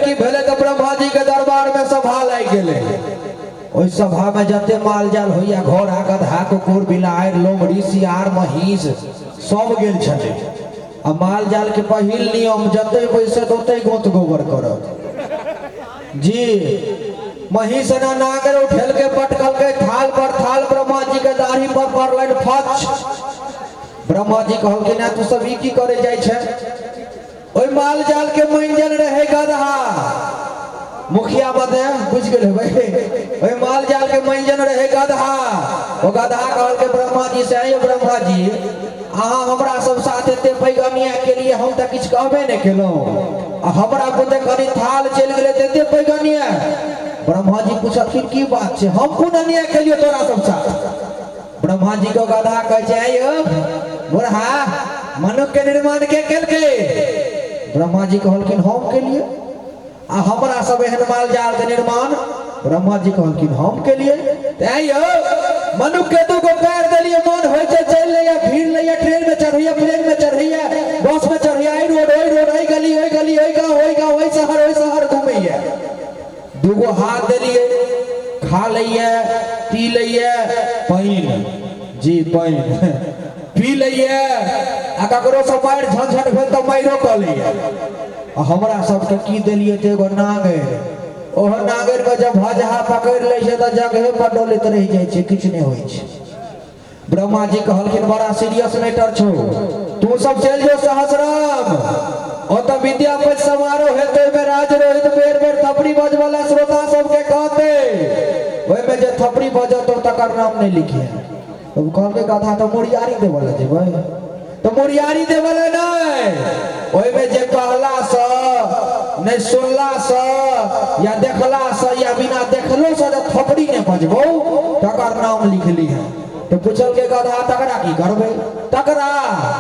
की भेलै तऽ ब्रह्मा जी के दरबार में सभा लागि गेलै। ओहि सभा में जते माल जाल होइया, घोड़ा, गधा, कुकुर, बिलाड़ि, लोमड़ी, सियार, महींस सब गेल छलै। आ माल जाल के पहिल नियम, जते बैसत ओते गोत गोबर करत। जी महींस एना नागर उठेल के पटकलकै थाल पर, थाल ब्रह्मा जी के दाढ़ी पर पड़लनि फच। ब्रह्मा जी कहलखिन, तू सब ई की करे जाइ छै? ओहि माल जाल के मंजन रहे गदहा, मुखिया बदे बुझ गेल हेबै। ओहि माल जाल के मंजन रहे गदहा। ओ गदहा कहलकै ब्रह्मा जी से, आइयो ब्रह्मा जी, अहाँ हमरा सब साथ एते पैघ अन्याय केलिए, हम तऽ किछु कहबे नहि केलहुँ, आ हमरा बुते कनि थाल चलि गेलै तऽ एते पैघ अन्याय। ब्रह्मा जी पुछलखिन, की बात छै, हम कोन अन्याय केलियै तोरा सब साथ? ब्रह्मा जी को गधा कहै छै, आइयो बुढ़ा, मनुष्य के निर्माण के केलकै? ब्रह्मा जी कहलखिन, हम केलिए। आ हमरा सब एहन माल जाल के निर्माण? ब्रह्मा जी कहलखिन, हम केलिए। तैं यौ मनुष्य के दूगो पैर देलिए, मन होइ छै चलि लैया, भीड़ लैया, ट्रेन में चढ़ैया, प्लेन में चढ़ैया, बस में चढ़ैया, एहि रोड, ओहि रोड, एहि गली, ओहि गली, ओहि गाँव, ओहि गाँव, ओहि शहर, ओहि शहर घुमैया। दूगो हाथ देलिए, खा लैया, पी लैया, पानि जी पानि पी लैया, आ ककरो से मारि झंझट भेल तऽ मारियो कऽ लैया। आ हमरा सबके की देलिए? तऽ एगो नांगरि। ओहो नांगरि में जब भजहा पकड़ि लै छै तऽ जगहे पर डोलैत रहि जाइ छै, किछु नहि होइ छै। ब्रह्मा जी कहलखिन, बड़ा सीरियस मैटर छौ, तू सब चलि जो सहस्राम, ओतऽ विद्यापति समारोह हेतै, ओहिमे राज रोहित बेर बेर थपड़ी बजबला श्रोता सबके कहतै, ओहिमे जे थपड़ी बजत तकर नाम नहि लिखिए। तऽ कहलकै गधा, तऽ मुड़ियारी देबऽ लए जेबै? तऽ मुड़ियारी देबऽ लए नहि, ओहिमे जे कहलासँ नहि, सुनलासँ या देखलासँ या बिना देखलोसँ जे थपड़ी नहि बजबौ तकर नाम लिख लिहे। तऽ पुछलकै गधा, तकरा की करबै? तकरा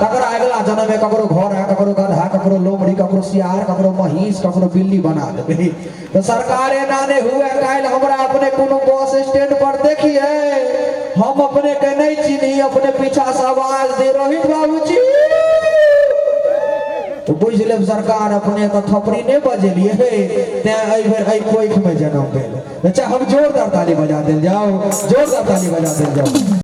तकरा अगिला जन्ममे ककरो घोड़ा, ककरो गधा, ककरो लोमड़ी, ककरो सियार, ककरो महींस, ककरो बिल्ली बना देबै। तऽ सरकार एना नहि हुए, काल्हि हमरा अपने कोनो बस स्टैंड पर देखिए, हम अपने के नहीं चिन्ही, अपने पीछा से आवाज दे, रोहित बाबूजी, तो बुझ लेब सरकार अपने तऽ थपड़ी नहीं बजेलिए, तें एहि बेर एहि कोखि में जन्म भेल। अच्छा, हम जोरदार ताली बजा देल जाओ, जोरदार ताली बजा देल जाओ।